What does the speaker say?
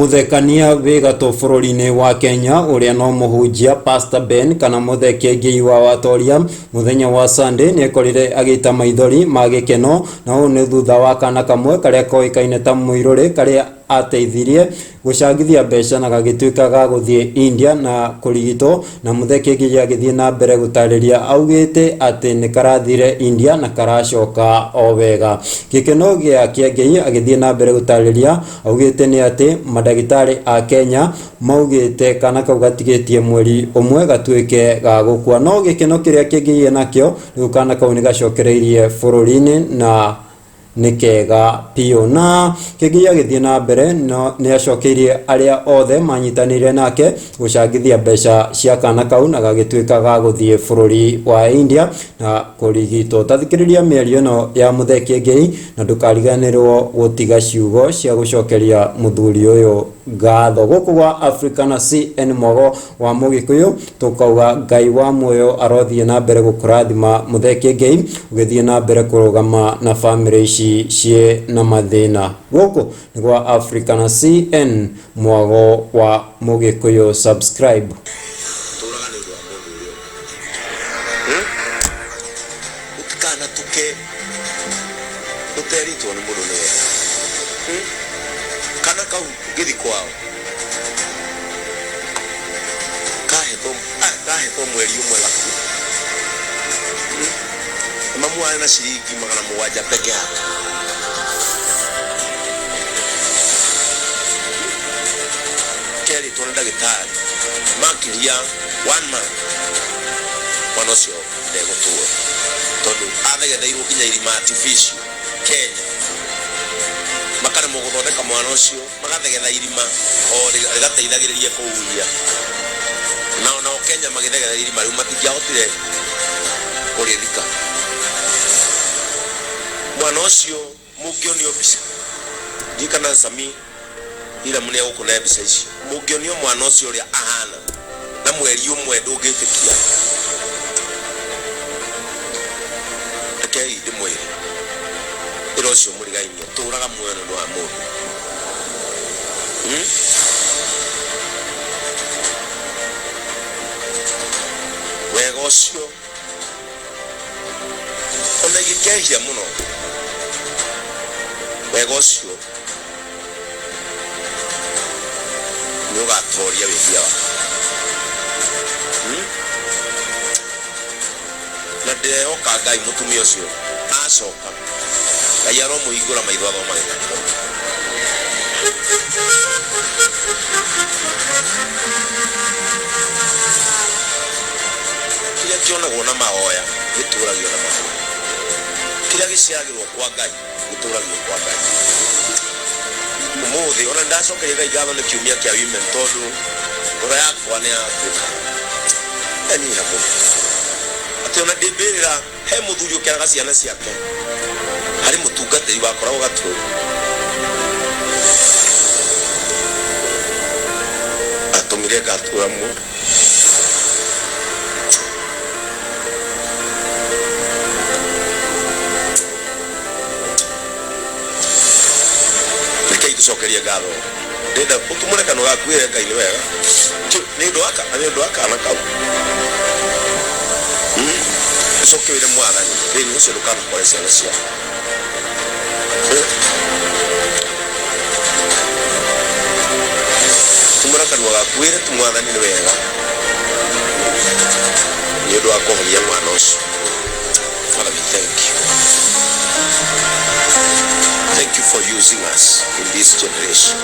Mũthekania wĩ gatũ bũrũri-inĩ wa Kenya ũrĩa no mũhunjia Pastor Ben kana Mũthee Kĩengei wa Watoria mũthenya wa Sunday nĩekorire agĩita maithori ma gĩkeno na ũũ nĩ thutha wa kana kamwe karĩa koĩkaine ta Mũirũrĩ karĩa ateithirie gũcangithia mbeca na gagĩtuĩka ga gũthiĩ India na kũrigitwo na Mũthee Kĩengei agĩthiĩ na mbere gũtarĩria augĩte atĩ nĩ karathire India na karacoka o wega. Gĩkeno gĩa Kĩengei agĩthiĩ na mbere gũtarĩria augĩte nĩ atĩ mandagĩtarĩ a Kenya maugĩte kana kau gatigĩtie mweri ũmwe gatuĩke ga gũkua no gĩkeno kĩrĩa Kĩengei enakĩo rĩu kana kau nĩ gacokereirie bũrũri-inĩ na nĩ kega biũ na Kĩengei agĩthiĩ na mbere no nĩ acokeirie arĩa othe manyitanĩire nake gũcangithia mbeca cia kana kau na gagĩtuĩka ga gũthiĩ bũrũri wa India na kũrigitwo. Tathikĩrĩria mĩario ĩno ya Mũthee Kĩengei na ndũkariganĩrwo gũtiga ciugo cia gũcokeria mũthuri ũyũ ngatho. Gũkũ gwa Africa na CN Mwago wa Mũgĩkũyũ tũkauga Ngai wa muoyo arothiĩ na mbere gũkũrathima Mũthee Kĩengei ũgĩthiĩ na mbere kũrũgama na bamĩrĩ ici ciĩ na mathĩna. Gũkũ nĩ gwa Africa na CN Mwago wa Mũgĩkũyũ. Subscribe. Tũraga nĩ ũndũ wa mũndũ ũrĩa ũngĩ. Ũtikanatuke ũterĩtwo nĩ mũndũ nĩ wega. Kana kau ngĩthi kwao kahetwo kahetwo mweri ũmwe gaku mamu arĩ na ciringi 700 peke yake. Kerĩtwo nĩ ndagĩtarĩ makiria one month mwana ũcio ndegũtũra tondũ athegetheirwo nginya irima artificial Kenya makaremwo gũthondeka mwana ũcio magathegetha irima o rĩgateithagĩrĩria kũhuhia nao nao Kenya magĩthegetha irima rĩu matingĩahotire kũrĩthika mwana ũcio mũngĩonio mbica ndiũĩ kana Sami Hiram nĩ egũkũne mbica icio mũngĩonio mwana ũcio ũrĩa ahana na mweri ũmwe ndũngĩtĩkia rekei ndĩmwĩre ĩra ũcio mũrigainie tũraga muoyo nĩ ũndũ wa mũndũ. Wega ũcio ona ingĩkehia mũno wega ũcio nĩ ũgatoria wĩhia waku. Na ndĩrehoka Ngai mũtumia ũcio acoka Ngai aromũhingũra maitho athomage kanitha. Kĩrĩa kĩonagwo na mahoya gĩtũragio na mahoya. Kĩrĩa gĩciaragĩrwo kwa Ngai gĩtũragio kwa Ngai. Ũmũthĩ ona nĩndacokeria Ngai ngatho nĩ kiumia kĩa women tondũ ngoro yakwa nĩ yatuĩka yanyiha mũno atĩ ona ndĩ mbĩrĩra he mũthuri ũkeraga ciana ciake harĩ mũtungatĩri wakoragwo gatũ atũmire ngatũra muoyo. Rekei tũcokerie ngatho ndĩrenda ũtumũre kanua gaku wĩre Ngai nĩ wega nĩ ũndũ wa nĩ ũndũ wa kana kau ũcoke wĩre mwathani thĩinĩ ũcio ndũkanakore ciana ciaku. Tumũra kanua gaku wĩre tu mwathani nĩ wega nĩ ũndũ wa kũhonia mwana ũcio. Father, we thank you. Thank you for using us in this generation.